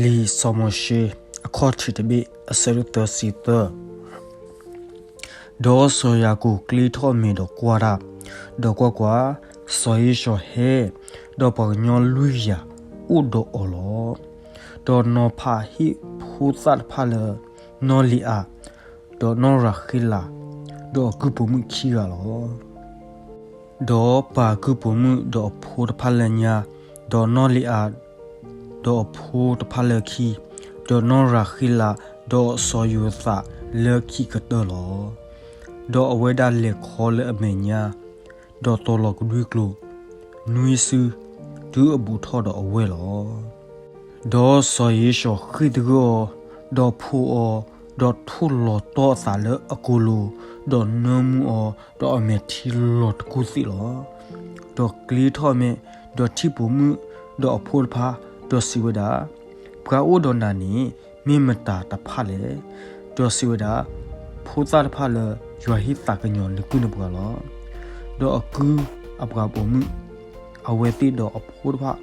လံာ်စီၤမိၤၡ့ အခီၣ်ထံးတဘ့ၣ် အဆၢဒိၣ်သၢဆံသၢ. ဒီးစီၤယၤကိာ်ကျ့ထီၣ်အမဲာ်ဒီးကွၢ်တၢ်, ဒီးကွၢ်ကွၢ်, စီၤဧ့ၡီၤဟဲ, ဒီးပှၤကညီလွံၢ်ကယၤအိၣ်ဒီးအီၤလီၤ. ဒီးနီၤဖးဟ့ၣ်ဖိသၣ်တဖၣ်လၢ နီၢ်လံၤအၤ, ဒီးနီၢ်ရၤဃ့လး, ဒီးအကုၢ်ပိာ်မုၣ်ခံဂၤလီၤ. ဒီးပာ်အကုၢ်ပိာ်မုၣ်ဒီးအဖိတဖၣ်လၢညါ, ဒီးနီၢ်လံၤအၤ ဒီးအဖိတဖၣ်လၢခံ, ဒီးနီၢ်ရၤဃ့လး ဒီးစီၤယိၤသးလၢခံကတၢၢ်လီၤ. ဒီးအဝဲဒၣ်လဲၤခီလၢအမဲာ်ညါ, ဒီးတီၤလီၤကဒွံကျိာ်, နွံစု, တုၤအဘူးထီၣ်ဒီးအဝဲၢ်လီၤ. ဒီးစီၤဧ့ၡီၤဃ့ၢ်သဂၢၢ်အီၤ, ဒီးဖိအီၤ, ဒီးထိၣ်လီၤတီအသးလၢအကိာ်လိၤ, ဒီးနၢမူအီၤ, ဒီးအမဲာ်ထံလီၤတကူၢ်သ့ၣ်လီၤ. ဒီးကျ့ထီၣ်အမဲာ်, ဒီးထံၣ်ပိာ်မုၣ်, ဒီးအဖိတဖၣ်, ဒီးစံးဝဲဒၣ်, ပှၤအိၣ်ဒီးနၤန့ၣ် မ့ၢ်မတၤတဖၣ်လဲၣ်. ဒီးစံးဝဲဒၣ်, ဖိသၣ်တဖၣ်လၢယွၤဟ့ၣ်သးကညီၤနကုၢ်နပှၤလီၤ. ဒီးအကုၢ်အပှၤပိာ်မုၣ်, အဝဲသ့ၣ်ဒီးအဖိတဖၣ်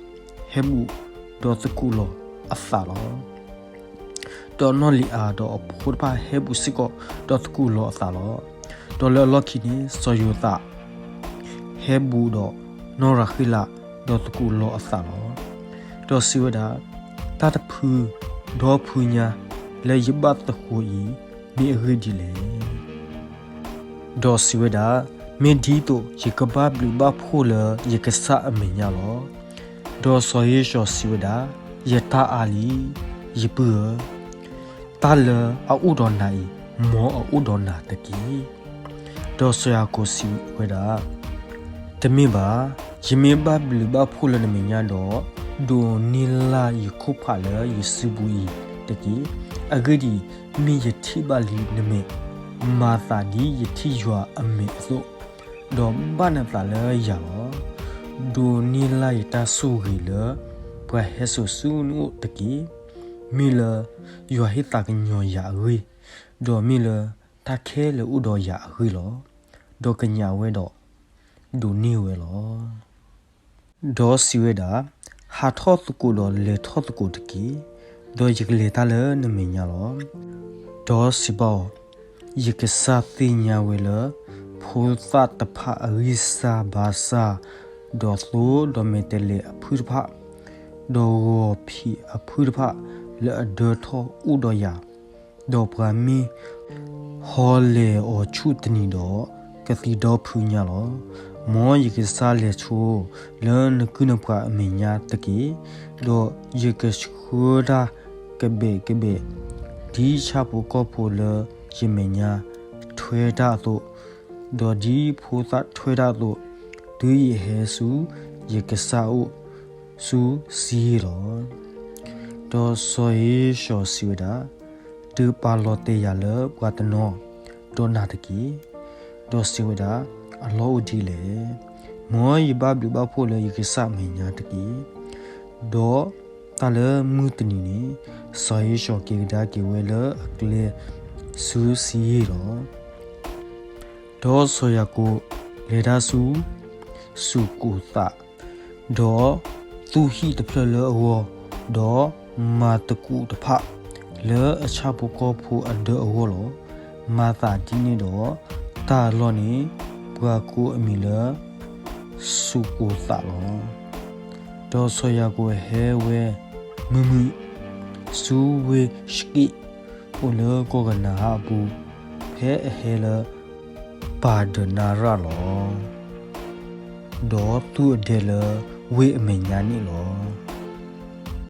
ဟဲဘူးဒီးသကိးလီၤအသးလီၤ. ဒီးနီၢ်လံၤအၤဒီးအဖိတဖၣ်ဟဲဘူးစ့ၢ်ကီး ဒီးသကိးလီၤအသးလီၤ. ဒီးလၢအလီၢ်ခံန့ၣ် စီၤယိၤသး ဟဲဘူးဒီးနီၢ်ရၤဃ့လး ဒီးသကိးလီၤအသးလီၤ. ဒီးစံးဝဲဒၣ်, တၢ်တဖုဒီဖုညါလၢယဘၣ်သကိးအံၤ မ့ၢ်အဂ့ၢ်ဒ်လဲၣ်. ဒီးစံးဝဲဒၣ်, မ့ၢ်ဒ်သိးယကဘၣ်ဘျုးဘၣ်ဖှိၣ်လၢယကစၢ်အမဲာ်ညါလီၤ. ဒီးစီၤဧ့ၡီၤစံးဝဲဒၣ်, ယတၢ်အါလံ, ယပုၢ်ဧၢ, တၢ်လၢအအိၣ်ဒီးနၤအံၤ မ်အအိၣ်ဒီးနၤတက့ၢ်. ဒီးစီၤယၤကိာ်စံးဝဲဒၣ်, တမ့ၢ်ဘၣ်, ယမ့ၢ်ဘၣ်ဘျုးဘၣ်ဖှိၣ်လၢနမဲာ်ညါဒီး, ဒိးန့ၢ်လၢ်ယခိၣ်ဖးလၢယစုပူၤအံၤတက့ၢ်. အဂ့ၢ်ဒ်အံၤ, မ့ၢ်ယထံၣ်ဘၣ်လံနမဲာ်, မၤသးဒ်ယထံၣ်ယွၤအမဲာ်အသိး, ဒီးဘၣ်နသးလၢယၤလီၤ. ဒိးန့ၢ်လၢ်ယတၢ်ဆိၣ်ဂ့ၤလၢ ပှၤဟဲစိာ်ဆူနအိၣ်တက့ၢ်. မ့ၢ်လၢယွၤဟ့ၣ်သးကညီၤယၤအဂ့ၢ်, ဒီးမ့ၢ်လၢတၢ်ခဲလၢာ်အိၣ်ဒီးယၤအဂ့ၢ်လီၤ. ဒီးကညးဝဲဒီး ဒိးန့ၢ်ဝဲလီၤ. ဒီးစံးဝဲဒၣ်, ဟးထီၣ်သကိးဒီးလဲၤထီၣ်သကိးတက့ၢ်. ဒီးယကလဲၤတၢ်လၢနမဲာ်ညါလီၤ. ဒီးစံးဘၣ်အီၤ, ယကစၢ်သ့ၣ်ညါဝဲလၢ ဖိသၣ်တဖၣ်အဂံၢ်စၢ်ဘါစၢ်, ဒီးသိဒီးမဲာ်တဲးလဲးအဖုတဖၣ်, ဒီးဂီၤဖံးအဖုတဖၣ်လၢအဒၢထီၣ်အိၣ်ဒီးယၤ, ဒီးပှၤမ့ၢ်ဟီလဲၤအီၤဆူတနံၤဒီး ကသံဒီဖုညါလီၤ. မ်ယကစၢ်လဲၤဆိလၢနကုၢ်နပှၤအမဲာ်ညါတက့ၢ်. ဒီးယကဆှၢတၢ်ကဘဲးကဘဲး ဒ်ဆၣ်ဖိကီၢ်ဖိလၢယမဲာ်ညါထွဲတၢ်အသိး, ဒီးဒ်ဖိသၣ်ထွဲတၢ်အသိး, တုၤယဟဲဆူယကစၢ်အအိၣ်ဆူစံယ့ၢ်လီၤ. ဒီးစီၤဧ့ၡီၤစံးဝဲဒၣ်, တုၤပာ်လီၤတဲာ်ယၤလၢပှၤတနီၤဒီးနၤတက့ၢ်. ဒီးစံးဝဲဒၣ်, အလီၢ်အိၣ်ဒ်လဲၣ်. မ်ယဘၣ်ဘျုးဘၣ်ဖှိၣ်လၢယကစၢ်အမဲာ်ညါတက့ၢ်. ဒီးတၢ်လၢမုၢ်တနံၤန့ၣ် စီၤဧ့ၡီၤက့ၤကဒါက့ၤဝဲလၢအကျဲဆူစံယ့ၢ်လီၤ. ဒီးစီၤယၤကိာ်လဲၤတၢ်ဆူစူးကိၢ်သး, ဒီးသူၣ်ဟံၣ်တဖျၢၣ်လၢအဂီၢ်, ဒီးမၤသကူးတဖၣ်လၢအဆၣ်ဖိကီၢ်ဖိအဒၢအဂီၢ်လီၤ. မၤသးဒ်န့ၣ်ဒီး တၢ်အလီၢ်န့ၣ် ပှၤကိးအမံၤလၢ စူးကိၢ်သးလီၤ. ဒီးစီၤယၤကိာ်ဟဲဝဲမုာ်မုာ်ဆူဝ့ၢ်ၡက့ၣ် အိၣ်လၢကီၢ်ကနၤအၣ်အပူၤ, ဖဲအဟဲလၢပၤဒနါရၣ်လီၤ. ဒီးသူၣ်အဒဲလၢဝ့ၢ်အမဲာ်ညါန့ၣ်လီၤ.